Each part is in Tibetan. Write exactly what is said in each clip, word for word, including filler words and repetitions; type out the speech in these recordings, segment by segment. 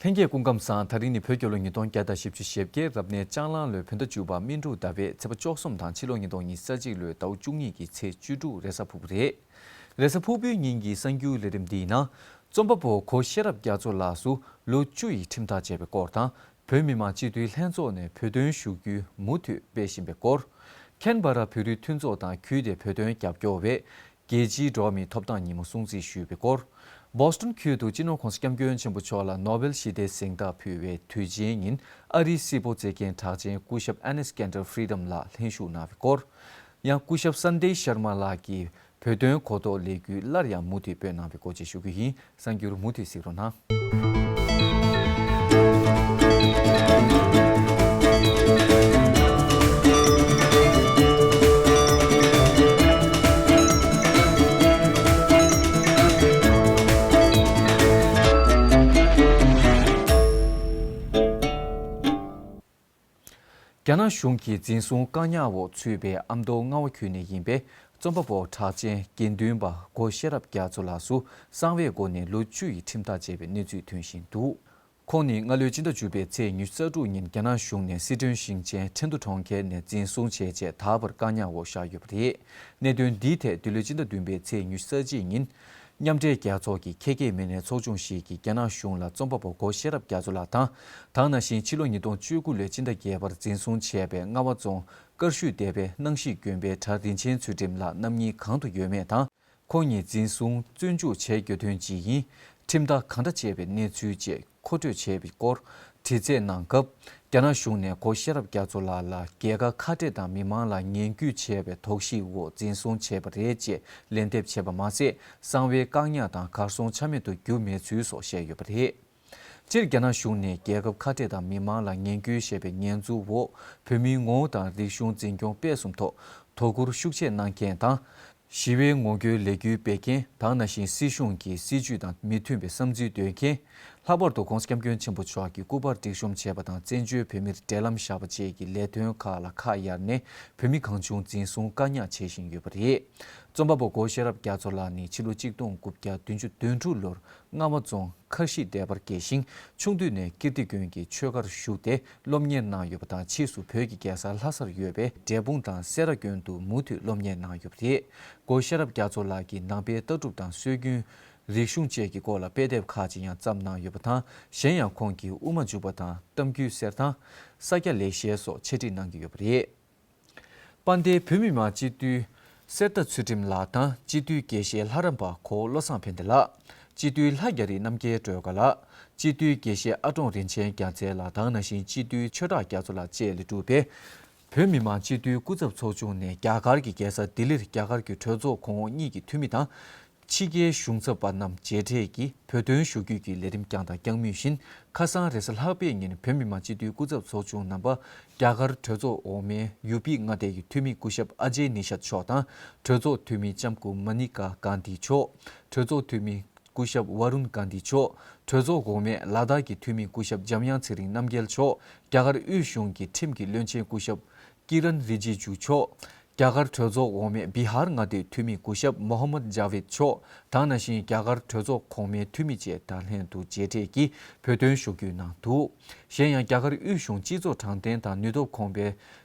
ལྷན་རྒྱས་སྐུ་ཁམས་བཟང་། དེ་རིང་ནི་བོད་རྒྱལ་ལོ་ཉིས་སྟོང་བརྒྱ་དང་བཞི་བཅུ་ཞེ་བརྒྱད། རབ་གནས་ལྕགས་གླང་ལོའི་བོད་ཟླ་བཅུ་པ་སྨིན་དྲུག་ཟླ་བའི་ཚེས་པ་བཅུ་གསུམ་དང་ཕྱི་ལོ་ཉིས་སྟོང་ཉི་ཤུ་རྩ་གཅིག་ལོའི་ཟླ་བ་བཅུ་གཉིས་ཀྱི་ཚེས་བཅུ་དྲུག་རེས་གཟའ་ཕུར་བུ་རེད། རེས་གཟའ་ཕུར་བུའི་ཉིན་གྱི་གསར་འགྱུར་ལས་རིམ་འདིའི་ནང་། རྩོམ་པ་པོ་གོ་ཤེས་རབ་རྒྱ་མཚོ་ལགས་སུ་ལོ་བཅུ་ཡི་ཁྲིམས་ཐག་བཅད་པའི་སྐོར་དང་། བོད་མི་མང་སྤྱི་འཐུས་ལྷན་ཚོགས་ནས་བོད་དོན་ཞུ་སྐུལ་མུ་མཐུད་སྤེལ་བཞིན་པའི་སྐོར། ཁེན་བྷ་ར་བོད་རིགས་མཐུན་ཚོགས་དང་ཁུལ་དེའི་བོད་དོན་རྒྱབ་སྐྱོར་བས། རྒྱལ་སྤྱིའི་འགྲོ་བ་མིའི་ཐོབ་ཐང་ཉིན་མོ་སྲུང་བརྩི་ཞུས་པའི་སྐོར། བྷོ་སི་ཊོན་ཁུལ་དུ་སྤྱི་ནོར་༸གོང་ས་༸སྐྱབས་མགོན་ཆེན་པོ་མཆོག་ལ་ནོ་བེལ་ཞི་བདེའི་གཟེངས་རྟགས་ཕུལ་བའི་དུས་ཆེན་ཉིན། ཨ་རིའི་སིལ་སྤོལ་མཛད་མཁན་གྲགས་ཅན་སྐུ་ཞབས་ཨ་ནེས་ཀེན་ཌར་ཧྥི་རི་ཌམ་ལགས་ལྷན་ཞུགས་གནང་བའི་སྐོར། ཡང་སྐུ་ཞབས་སན་དེ་ཤར་མ་ལགས་ཀྱིས་བོད་དོན་གོ་རྟོགས་ལས་འགུལ་སླར་ཡང་མུ་མཐུད་སྤེལ་གནང་བའི་སྐོར་བཅས་ཞུ་རྒྱུ་ཡིན། གསར་འགྱུར་མུ་མཐུད་གཟིགས་རོགས་གནང་། རྒྱ་ནག་གཞུང་གིས་འཛིན་བཟུང་བཀག་ཉར་འོག་ཚུད་པའི་ཨ་མདོ་རྔ་བ་ཁུལ་ནས་ཡིན་པའི་རྩོམ་པ་པོ་གྲགས་ཅན་དགེ་འདུན་པ་གོ་ཤེས་རབ་རྒྱ་མཚོ་ལགས་སུ་གསང་བའི་སྒོ་ནས་ལོ་བཅུ་ཡི་ཁྲིམས་ཐག་བཅད་པའི་གནས་ཚུལ་ཐོན་བཞིན་འདུག་ཁོང་ནི་སྔ་ལོའི་སྤྱི་ཟླ་བཅུ་པའི་ཚེས་ཉི་ཤུ་རྩ་དྲུག་ཉིན་རྒྱ་ནག་གཞུང་ནས་སི་ཁྲོན་ཞིང་ཆེན་ཁྲེང་ཏུ་གྲོང་ཁྱེར་ནས་འཛིན་བཟུང་བྱས་རྗེས་ད་བར་བཀག་ཉར་འོག་བཞག་ཡོད་པ་རེད། གནད་དོན་འདིའི་ཐད་འདི་ལོའི་སྤྱི་ཟླ་བདུན་པའི་ཚེས་ཉི་ཤུ་རྩ་གཅིག་ཉིན། མཉམ་འབྲེལ་རྒྱལ་ཚོགས་ཀྱི་ཁེ་ཁེ་མི་སྣའི་ཚོགས་ཆུང་ཞིག་གིས་རྒྱ་ནག་གཞུང་ལ་རྩོམ་པ་པོ་གོ་ཤེས་རབ་རྒྱ་མཚོ་ལགས་དང་། དེ་ནང་བཞིན་ཕྱི་ལོ་ཉིས་སྟོང་བཅུ་དགུ་ལོའི་སྤྱི་ཟླ་བརྒྱད་པར་འཛིན་བཟུང་བྱས་པའི་རྔ་བ་རྫོང་དཀར་ཤུལ་སྡེ་པའི་སྣང་ཞིག་དགོན་པའི་གྲྭ་རིན་ཆེན་ཚུལ་ཁྲིམས་ལགས་རྣམ་གཉིས་གང་དུ་ཡོད་མེད་དང་། ཁོང་ཉིད་འཛིན་བཟུང་བཙོན་འཇུག་བྱས་རྒྱུ་དོན་ཇི་ཡིན། ཁྲིམས་ཐག་གང་འདྲ་བཅད་པའི་གནས་ཚུལ་བཅས་མཁོ་སྤྲོད་བྱས་པའི་སྐོར་དྲི་རྩད་གནང་སྐབས། རྒྱ་ནག་གཞུང་ནས་གོ་ཤེས་རབ་རྒྱ་མཚོ་ལགས་ལ་རྒྱལ་ཁབ་ཁ་བྲལ་དང་མི་མང་ལ་ངན་སྐུལ་བྱས་པའི་དོགས་གཞིའི་འོག་འཛིན་བཟུང་བྱས་པ་རེད་ཅེས་ལན་འདེབས་བྱས་པ་མ་ཟད། གསང་བའི་བཀག་ཉར་དང་གར་སོང་ཆ་མེད་དུ་གྱུར་མེད་ཚུལ་སོགས་བཤད་ཡོད་པ་རེད། སྤྱིར་རྒྱ་ནག་གཞུང་ནས་རྒྱལ་ཁབ་ཁ་བྲལ་དང་མི་མང་ལ་ངན་སྐུལ་ཞེས་པའི་ཉེས་འཛུགས་འོག་བོད་མིའི་ངོ་བོ་དང་རིག་གཞུང་འཛིན་སྐྱོང་སྤེལ་གསུམ་ཐོག་དོ་ཁུར་ཤུགས་ཆེ་གནང་མཁན་དང་། ཞི་བའི་ངོ་རྒོལ་ལས་འགུལ་སྤེལ་མཁན་དང་། ནང་བཞིན་སྲིད་གཞུང་གི་སྲིད་ཇུས་དང་མི་མཐུན་པའི་བསམ་ཚུལ་འདོན་མཁན། ལྷག་པར་དུ་༸གོང་ས་༸སྐྱབས་མགོན་ཆེན་པོ་མཆོག་གི་སྐུ་པར་སྒྲིག་གཤོམ་བྱས་པ་དང་། བཙན་བྱོལ་བོད་མིར་འབྲེལ་ལམ་བཞག་པ་བཅས་ཀྱི་ལས་དོན་ཁག་ལ་ཁ་གཡར་ནས། བོད་མི་གང་བྱུང་འཛིན་བཟུང་བཀག་ཉར་བྱེད་བཞིན་ཡོད་པ་རེད། རྩོམ་པ་པོ་གོ་ཤེས་རབ་རྒྱ་མཚོ་ལགས་ནི་ཕྱི་ལོ་གཅིག་སྟོང་དགུ་བརྒྱ་བདུན་ཅུ་དོན་དྲུག་ལོར་རྔ་བ་རྫོང་མཁར་གཤིས་སྡེ་པར་སྐྱེས་ཤིང་། ཆུང་དུས་ནས་ཀིརྟི་དགོན་གྱི་ཆོས་སྒར་བཞུགས་ཏེ་སློབ་གཉེར་གནང་ཡོད་པ་དང་། ཕྱིས་སུ་བོད་ཀྱི་རྒྱལ་ས་ལྷ་སར་ཡོད་པའི་འབྲས་སྤུངས་དང་སེ་ར་དགོན་དུ་མུ་མཐུད་སློབ་གཉེར་གནང་ཡོད་པ་རེད། གོ་ཤེས་རབ་རྒྱ་མཚོ་ལགས་ཀྱིས་ནང་པའི་ལྟ་གྲུབ་དང་སྲོལ་རྒྱུན་རིག་གཞུང་བཅས་ཀྱི་སྐོར་ལ་དཔེ་དེབ་ཁག་ཅིག་ཡང་བརྩམས་གནང་ཡོད་པ་དང་། གཞན་ཡང་ཁོང་གིས་དབུ་མ་འཇུག་པ་དང་གཏམ་རྒྱུད་གསེར་ཐང་། ས་སྐྱ་ལེགས་བཤད་སོགས་འཆད་ཁྲིད་གནང་གི་ཡོད་པ་རེད། དཔལ་ལྡན་བོད་མི་མང་སྤྱི་འཐུས་གསེར་རྟ་ཚུལ་ཁྲིམས་ལགས་དང་། སྤྱི་འཐུས་དགེ་བཤེས་ལྷ་རམས་པ་གོ་བློ་བཟང་ཕན་བདེ་ལགས། སྤྱི་འཐུས་ལྷ་རྒྱ་རི་རྣམ་རྒྱལ་སྒྲོལ་དཀར་ལགས། སྤྱི་འཐུས་དགེ་བཤེས་ཨ་ཀྲོང་རིན་ཆེན་རྒྱལ་མཚན་ལགས་དང་། ནང་བཞིན་སྤྱི་འཐུས་ཆོས་གྲགས་རྒྱ་མཚོ་ལགས་བཅས་ལས་གྲུབ་པའི་བོད་མི་མང་སྤྱི་འཐུས་སྐུ་ཚབ་ཚོགས་ཆུང་ནས་རྒྱ་གར་གྱི་རྒྱལ་ས་ལྡི་ལིར་རྒྱ་གར་གྱི་གྲོས་ཚོགས་གོང་འོག་གཉིས་ཀྱི་འཐུས་མི་དང་། ཕྱི་རྒྱལ་གཞུང་ཚབ་པ་རྣམས་མཇལ་འཕྲད་ཀྱིས་བོད་དོན་ཞུ་སྐུལ་གྱི་ལས་རིམ་བསྐྱངས་དང་བསྐྱང་མུས་བཞིན། ཁ་སང་རེས་གཟའ་ལྷག་པའི་ཉིན་བོད་མི་མང་སྤྱི་འཐུས་སྐུ་ཚབ་ཚོགས་ཆུང་རྣམ་པ་རྒྱ་གར་གྲོས་ཚོགས་འོག་མའི་ཡུ་པི་མངའ་སྡེ་ཡི་འཐུས་མི་སྐུ་ཞབས་ཨ་ཇེ་ནི་ཤད་མཆོག་དང་། གྲོས་ཚོགས་འཐུས་མི་ལྕམ་སྐུ་མ་ནི་ཀ་གྷན་དྷི་མཆོག་གྲོས་ཚོགས་འཐུས་མི་སྐུ་ཞབས་ཝ་རུན་གྷན་དྷི་མཆོག་གྲོས་ཚོགས་འོག་མའི་ལ་དྭགས་ཀྱི་འཐུས་མི་སྐུ་ཞབས་འཇམ་དབྱངས་ཚེ་རིང་རྣམ་རྒྱལ་མཆོག་རྒྱ་གར་དབུས་གཞུང་གི་ཁྲིམས་ཀྱི་བློན་ཆེན་སྐུ་ཞབས་ཀི་རན་རི་ཇི་ཇུ་མཆོག་རྒྱ་གར་གྲོས་ཚོགས་འོག་མའི་བི་ཧར་མངའ་སྡེའི་འཐུས་མི་སྐུ་ཞབས་མོ་ཧམ་མད་ཇ་བེད་མཆོག་དང་། ནང་བཞིན་རྒྱ་གར་གྲོས་ཚོགས་གོང་མའི་འཐུས་མི་བཅས་དང་ལྷན་དུ་མཇལ་འཕྲད་ཀྱིས་བོད་དོན་ཞུ་སྐུལ་གནང་འདུག་གཞན་ཡང་། རྒྱ་གར་དབུས་གཞུང་སྤྱི་ཚོགས་དྲང་བདེན་དང་ནུས་སྟོབས་གོང་འཕེལ་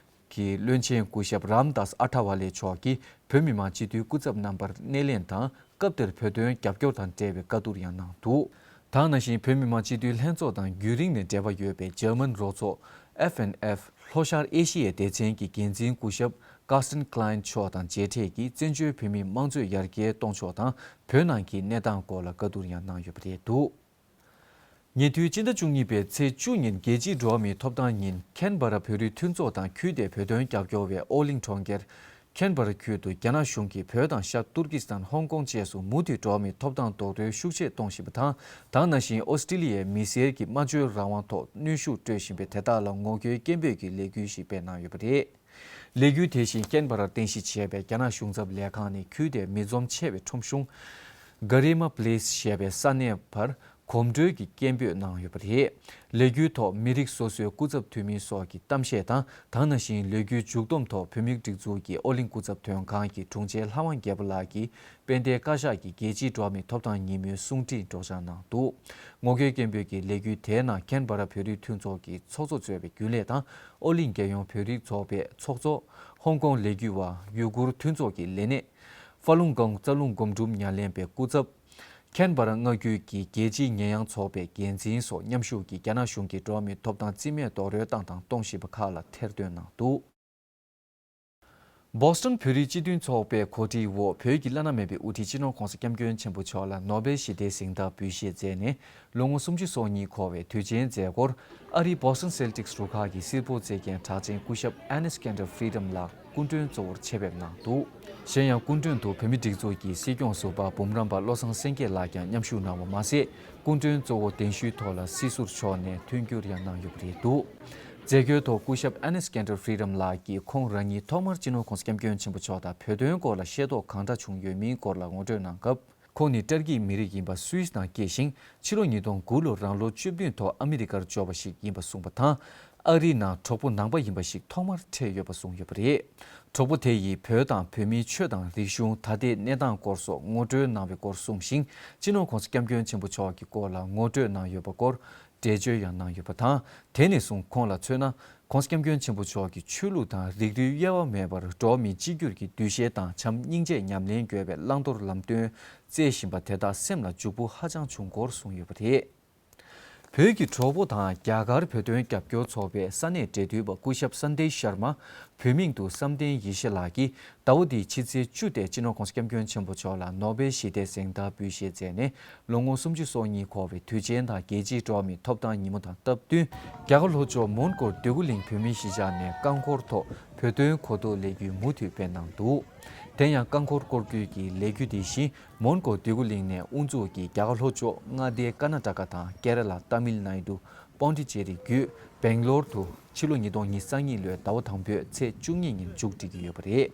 གྱི་བློན་ཆེན་སྐུ་ཞབས་རམ་དཱས་ཨ་ཐ་ཝ་ལེ་མཆོག་གིས་བོད་མི་མང་སྤྱི་འཐུས་སྐུ་ཚབ་རྣམ་པར་སྣེ་ལེན་དང་། སྐབས་དེར་བོད་དོན་རྒྱབ་སྐྱོར་དང་འབྲེལ་བའི་བཀའ་བསྡུར་ཡང་གནང་འདུག་དེ་ནང་བཞིན་བོད་མི་མང་སྤྱི་འཐུས་ལྷན་ཚོགས་དང་རྒྱུན་རིང་ནས་འབྲེལ་བ་ཡོད་པའི་འཇར་མན་རོགས་ཚོགས་F N F ལྷོ་ཤར་ཨེ་ཤི་ཡའི་སྡེ་ཚན་གྱི་འགན་འཛིན་སྐུ་ཞབས་Carsten Klein མཆོག་དང་མཇལ་འཕྲད་ཀྱིས་བཙན་བྱོལ་བོད་མིའི་དམངས་གཙོའི་ཡར་རྒྱས་གཏོང་ཕྱོགས་དང་བོད་ནང་གི་གནས་སྟངས་སྐོར་ལ་བཀའ་བསྡུར་ཡང་གནང་ཡོད་པ་རེད་འདུག་ཉེ་དུས་སྤྱི་ཟླ་བཅུ་གཉིས་པའི་ཚེས་བཅུ་ཉིན་རྒྱལ་སྤྱིའི་འགྲོ་བ་མིའི་ཐོབ་ཐང་ཉིན། ཁེན་བྷ་ར་བོད་རིགས་མཐུན་ཚོགས་དང་ཁུལ་དེའི་བོད་དོན་རྒྱབ་སྐྱོར་བས་ཨོ་གླིང་གྲོང་ཁྱེར་ཁེན་བྷ་ར་ཁུལ་དུ་རྒྱ་ནག་གཞུང་གིས་བོད་དང་ཤར་ཏུར་ཀི་སི་ཐན། ཧོང་ཀོང་བཅས་སུ་མུ་མཐུད་འགྲོ་བ་མིའི་ཐོབ་ཐང་རྡོག་རོལ་ཤུགས་ཆེ་གཏོང་བཞིན་པ་དང་། དེ་ནང་བཞིན་ཨོ་སི་ཀྲི་ལི་ཡའི་མི་སེར་གྱི་སྨྲ་བརྗོད་རང་དབང་ཐོག་གནོན་ཤུགས་སྤྲོད་བཞིན་པའི་དེ་དག་ལ་ངོ་རྒོལ་སྐད་འབོད་ཀྱི་ལས་འགུལ་ཞིག་སྤེལ་གནང་ཡོད་པ་རེད། ལས་འགུལ་དེ་བཞིན་ཁེན་བྷ་རར་རྟེན་གཞི་བྱས་པའི་རྒྱ་ནག་གཞུང་ཚབ་ལས་ཁང་ནས་ཁུལ་དེའི་མི་འཛོམས་ཆེ་བའི་ཁྲོམ་གཞུང་Garima Place ཞེས་པའི་ས་གནས་བར། གོམ་བགྲོད་ཀྱི་སྐད་འབོད་གནང་ཡོད་པ་རེད། ལས་འགུལ་ཐོག་མི་རིགས་སོ་སོའི་སྐུ་ཚབ་འཐུས་མི་སོགས་ཀྱི་གཏམ་བཤད་དང་། ད་ག་ནང་བཞིན་ལས་འགུལ་མཇུག་བསྡོམས་ཐོག་བོད་མིའི་སྒྲིག་འཛུགས་ཀྱི་ཨོ་གླིང་སྐུ་ཚབ་དོན་ཁང་གི་དྲུང་ཆེ་ལྷ་དབང་རྒྱལ་པོ་ལགས་ཀྱིས་དཔལ་ལྡན་བཀའ་ཤག་གི་རྒྱལ་སྤྱིའི་འགྲོ་བ་མིའི་ཐོབ་ཐང་ཉིན་མོའི་གསུང་འཕྲིན་སྒྲོག་སྦྱང་གནང་འདུག་ངོ་རྒོལ་སྐད་འབོད་ཀྱི་ལས་འགུལ་དེའི་ནང་ཁེན་བྷ་ར་བོད་རིགས་མཐུན་ཚོགས་ཀྱི་ཚོགས་གཙོ་གཙོས་པའི་རྒྱུན་ལས་དང་། ཨོ་གླིང་རྒྱལ་ཡོངས་བོད་རིགས་ཚོགས་པའི་ཚོགས་གཙོ། ཧོང་ཀོང་ལས་འགུལ་བ། ཡུ་གུར་མཐུན་ཚོགས་ཀྱི་ལས་སྣེ། ཧྥ་ལུང་ཀོང་རྩ་རླུང་སྒོམ་སྒྲུབ་ཉམས་ལེན་པའི་སྐུ་ཚབ། ཁེན་བྷ་ར་མངའ་ཁུལ་གྱི་རྒྱལ་སྤྱིའི་ཉེས་ཡངས་ཚོགས་པའི་འགན་འཛིན་སོགས་མཉམ་ཞུགས་ཀྱིས་རྒྱ་ནག་གཞུང་གིས་འགྲོ་བ་མིའི་ཐོབ་ཐང་རྩིས་མེད་རྡོག་རོལ་བཏང་དང་གཏོང་བཞིན་པ་ཁག་ལ་ཐེར་འདོན་གནང་འདུག་བོ་སི་ཊོན་བོད་རིགས་སྤྱི་མཐུན་ཚོགས་པའི་གོ་སྒྲིག་འོག་བོད་ཀྱི་བླ་ན་མེད་པའི་དབུ་ཁྲིད་སྤྱི་ནོར་༧གོང་ས་༧སྐྱབས་མགོན་ཆེན་པོ་མཆོག་ལ་ནོ་བེལ་ཞི་བདེའི་གཟེངས་རྟགས་འབུལ་བཞེས་མཛད་ནས་ལོ་ངོ་སུམ་ཅུ་སོ་གཉིས་འཁོར་བའི་དུས་ཆེན་མཛད་སྒོར། ཨ་རིའི་བོ་སི་ཊོན་སེལ་ཊིག་སི་རུ་ཁག་གི་སིལ་སྤོལ་རྩེད་མཁན་གྲགས་ཅན་སྐུ་ཞབས་ཨེ་ནེས་ཀེན་ཌར་ཕི་རི་ཌམ་ལགས་སྐུ་མགྲོན་གཙོ་བོར་ཆེད་ཕེབས་གནང་འདུག་གཞན་ཡང་སྐུ་མགྲོན་དུ་བོད་མིའི་སྒྲིག་འཛུགས་ཀྱི་སྲིད་སྐྱོང་ཟུར་པ་འབུམ་རམས་པ་བློ་བཟང་སེང་གེ་ལགས་ཀྱང་མཉམ་ཞུགས་གནང་བ་མ་ཟད། སྐུ་མགྲོན་གཙོ་བོ་གདན་ཞུའི་ཐོག་ལ་སྲིད་ཟུར་མཆོག་ནས་མཐུན་འགྱུར་ཡང་གནང་ཡོད་པ་རེད་འདུག་མཛད་སྒོའི་ཐོག་སྐུ་ཞབས་ཨེ་ནེས་ཀེན་ཌར་ཕི་རི་ཌམ་ལགས་ཀྱིས་ཁོང་རང་ཉིད་ཐོག་མར་སྤྱི་ནོར་༧གོང་ས་༧སྐྱབས་མགོན་ཆེན་པོ་མཆོག་དང་བོད་དོན་སྐོར་ལ་ཤེས་རྟོགས་གང་འདྲ་བྱུང་ཡོད་མིན་སྐོར་ལ་ངོ་སྤྲོད་གནང་སྐབས། ཁོང་ནི་ཏར་ཀིའི་མི་རིགས་ཡིན་པ་སུད་སི་ནང་སྐྱེས་ཤིང་། ཕྱི་ལོ་ཉིས་སྟོང་དགུ་ལོར་རང་ལོ་བཅུ་བདུན་ཐོག་ཨ་མི་རི་ཀར་འབྱོར་བ་ཞིག་ཡིན་པ་གསུངས་པ་དང་། ཨ་རིའི་ནང་གྲོགས་པོ་ནང་པ་ཡིན་པ་ཞིག་ཐོག་མར་འཕྲད་ཡོད་པ་གསུངས་ཡོད་པ་རེད། གྲོགས་པོ་དེ་ཡིས་བོད་དང་བོད་མིའི་ཆོས་དང་རིག་གཞུང་། ད་ལྟའི་གནས་སྟངས་སྐོར་སོགས་ངོ་སྤྲོད་གནང་བའི་སྐོར་གསུངས་ཤིང་། སྤྱི་ནོར་༧གོང་ས་༧སྐྱབས་མགོན་ཆེན་པོ་མཆོག་གི་སྐོར་ལ་ངོ་སྤྲོད་གནང་ཡོད་པ་སྐོར་འགྲེལ་བརྗོད་ཡང་གནང་ཡོད་པ་དང་། དེ་ནས་བཟུང་ཁོང་ལ་མཚོན་ན། ༸གོང་ས་༸སྐྱབས་མགོན་ཆེན་པོ་མཆོག་གིས་ཆོས་ལུགས་དང་རིགས་རུས་དབྱེ་བ་མེད་པར་འགྲོ་བ་མི་གཅིག་གྱུར་གྱི་འདུ་ཤེས་དང་བྱམས་སྙིང་རྗེས་ཉམས་ལེན་དགོས་པའི་བླང་དོར་ལམ་སྟོན་བསྩལ་བཞིན་པ་དེ་དག་སེམས་ལ་འཇུག་པོ་ཧ་ཅང་བྱུང་སྐོར་གསུངས་ཡོད་པ་རེད། བོད་ཀྱི་གྲོགས་པོ་དང་རྒྱ་གར་བོད་དོན་རྒྱབ་སྐྱོར་ཚོགས་པའི་ས་གནས་འབྲེལ་མཐུད་པ་སྐུ་ཞབས་སན་དེ་ཤར་མ། བོད་མིང་དུ་བསམ་གཏན་ཡེ་ཤེས་ལགས་ཀྱིས་ཟླ་བ་འདིའི་ཕྱི་ཚེས་བཅུ་སྟེ་སྤྱི་ནོར་༸གོང་ས་༸སྐྱབས་མགོན་ཆེན་པོ་མཆོག་ལ་ནོ་བེལ་ཞི་བདེའི་གཟེངས་རྟགས་འབུལ་བཞེས་མཛད་ནས་ལོ་ངོ་སུམ་ཅུ་སོ་གཉིས་འཁོར་བའི་དུས་ཆེན་དང་རྒྱལ་སྤྱིའི་འགྲོ་བ་མིའི་ཐོབ་ཐང་ཉིན་མོ་དང་སྟབས་བསྟུན། རྒྱ་གར་ལྷོ་ཕྱོགས་མོན་གྷོ་འདོད་རྒུ་གླིང་བོད་མིའི་གཞིས་ཆགས་ནས་རྐང་འཁོར་ཐོག་བོད་དོན་གོ་རྟོགས་ལས་འགུལ་མུ་མཐུད་སྤེལ་གནང་འདུག་དེ་ཡང་རྐང་འཁོར་སྐོར་སྐྱོད་ཀྱི་ལས་འགུལ་འདི་བཞིན་མོན་གྷོ་འདོད་རྒུ་གླིང་ནས་དབུ་འཛུགས་ཀྱིས་རྒྱ་གར་ལྷོ་ཕྱོགས་མངའ་སྡེ་ཀར་ན་ཊ་ཀ་དང་ཀེ་ར་ལ། ཏཱ་མིལ་ནཱི་ཌུ། པོན་ཌི་ཅེ་རི་བརྒྱུད་སྦེང་ལོར་དུ་ཕྱི་ལོ་ཉིས་སྟོང་ཉི་ཤུ་རྩ་གཉིས་ལོའི་ཟླ་བ་དང་པོའི་ཚེས་བཅུ་གཉིས་ཉིན་མཇུག་སྒྲིལ་གྱི་ཡོད་པ་རེད།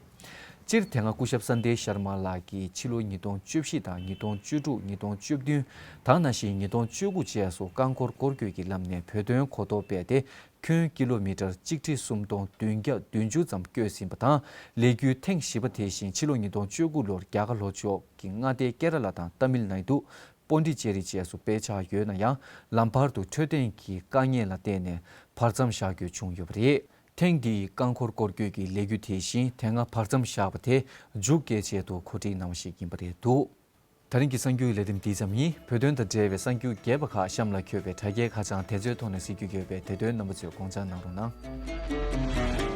སྤྱིར་དེ་སྔ་སྐུ་ཞབས་སན་དེ་ཤར་མ་ལགས་ཀྱིས་ཕྱི་ལོ་ཉིས་སྟོང་བཅུ་བཞི་དང་ཉིས་སྟོང་བཅུ་དྲུག་ཉིས་སྟོང་བཅུ་བདུན་དང་ནང་བཞིན་ཉིས་སྟོང་བཅུ་དགུ་བཅས་སུ་རྐང་འཁོར་སྐོར་སྐྱོད་ཀྱི་ལམ་ནས་བོད་དོན་གོ་རྟོགས་སྤེལ་ཏེ། ཁྱོན་ཀི་ལོ་མི་ཊར་གཅིག་ཁྲི་སུམ་སྟོང་བདུན་བརྒྱ་བདུན་ཅུ་ཙམ་བསྐྱོད་ཟིན་པ་དང་། ལས་འགུལ་ཐེངས་བཞི་པ་དེ་བཞིན་ཕྱི་ལོ་ཉིས་སྟོང་བཅུ་དགུ་ལོར་རྒྱ་གར་ལྷོ་ཕྱོགས་ཀྱི་མངའ་སྡེ་ཀེ་ར་ལ་དང་ཏཱ་མིལ་ནཱི་ཌུ། པོན་ཌི་ཅེ་རི་བཅས་སུ་སྤེལ་འཆར་ཡོད་ན་ཡང་། ལམ་བར་དུ་འཕྲོད་བསྟེན་གྱི་དཀའ་ངལ་ལ་བརྟེན་ནས་བར་མཚམས་བཞག་རྒྱུ་བྱུང་ཡོད་པ་རེད། ཐེངས་འདིའི་རྐང་འཁོར་སྐོར་སྐྱོད་ཀྱི་ལས་འགུལ་དེ་བཞིན་དེ་སྔ་བར་མཚམས་བཞག་པ་དེ་མཇུག་སྐྱེལ་ཆེད་དུ་གོ་སྒྲིག་གནང་བ་ཞིག་ཡིན་པ་རེད་འདུག་ད་རིང་གི་གསར་འགྱུར་ལས་རིམ་འདི་ཙམ་ཡིན། བོད་དོན་དང་འབྲེལ་བའི་གསར་འགྱུར་རྒྱས་པ་ཁག་གཤམ་ལ་འཁོད་པའི་དྲ་རྒྱའི་ཁ་བྱང་དེ་ཚོའི་ཐོག་ནས་གཟིགས་རྒྱུ་ཡོད་པས། དེ་དོན་རྣམ་པ་ཚོས་དགོངས་འཇགས་གནང་རོགས་གནང་།